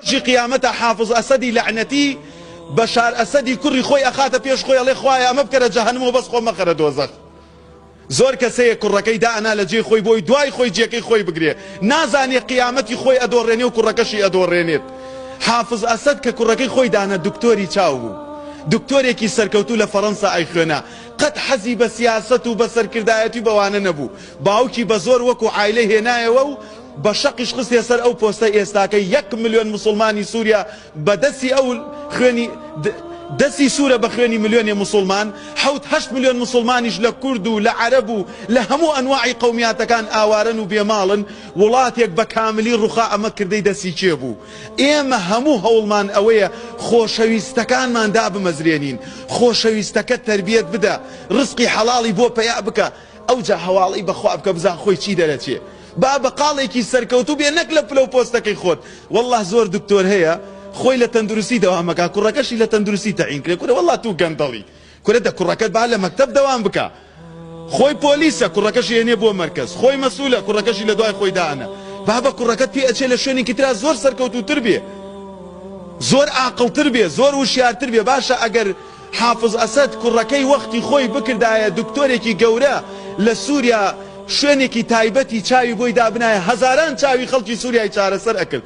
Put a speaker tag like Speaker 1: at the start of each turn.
Speaker 1: ڕۆژی قیامەتا حافز ئەسەدی لەعنەتی بەشار ئەسەدی کوڕی خۆی ئەخاتە پێش خۆی ئەڵێ خوایە ئەمە بکەرە جەهەنم و بەس خۆم مەخەرە دۆزەخ. زۆر کەس هەیە کوڕەکەی دائەنا لە جێی خۆی بۆی دوای خۆی جێکەی خۆی بگرێ نازانێ قیامەتی خۆی ئەدۆڕێنێ و کوڕەکەشی ئەدۆڕێنێت. حافز ئەسەد کە کوڕەکەی خۆی دانا دکتۆری چاو بوو دکتۆرێکی سەرکەوتوو لە فەڕەنسا ئەیخوێنا قەت حەزی بە سیاسەت و بە سەرکردایەتی و بەوانە نەبوو باوکی بە زۆر وەکو عایلە هێنایەوە و بە شەقیش خستیە سەر ئەو پۆستە ئێستاکە یەک ملیۆن موسوڵمانی سوریا بە دەستی ئەو خوێنی دەستی سورە بە خوێنی ملیۆنێ موسوڵمان حەوت هەشت ملیۆن موسوڵمانیش لە کورد و لە عەرەب و لە هەموو ئەنواعی قەومیاتەکان ئاوارەن و بێ ماڵن وڵاتێک بە کاملی ڕوخا ئەمە کردەی دەستی کێ بوو ئێمە هەموو هەوڵمان ئەوەیە خۆشەویستەکانمان دابمەزرێنین خۆشەویستەکەت تەربیەت بدە ڕزقی حەڵاڵی بۆ پەیا بکە ئەوجا هەواڵەی بەخوا بکە بزان خۆی چی دەرەچێ با بەقاڵێکی سەرکەوتوو بێ نەک لە پلەو پۆستەکەی خۆت واللە زۆر دکتۆر هەیە خۆی لە تەندروستی دەوام ئەکا کوڕەکەشی لە تەندروستی تەعین کرێ کورە واللە تو گەندەڵی کورە دە کوڕەکەت با لە مەکتەب دەوام بکا خۆی پۆلیسە کوڕەکەشی ئەنێ بۆ مەرکەز خۆی مەسولە کوڕەکەشی لە دوای خۆی دائەنا بابە کوڕەکەت پێ ئەچێ لە شوێنێکی ترا زۆر سەرکەوتووتر بێ زۆر ئاقڵتر بێ زۆر وشیارتر بێ باشە ئەگەر حافز ئەسەد کوڕەکەی وەختی خۆی بکردایە دکتۆرێکی گەورە لە سوریا شوێنێکی تایبەتی چاوی بۆی دابنایە هەزاران چاوی خەڵکی سوریای چارەسەر ئەکرد.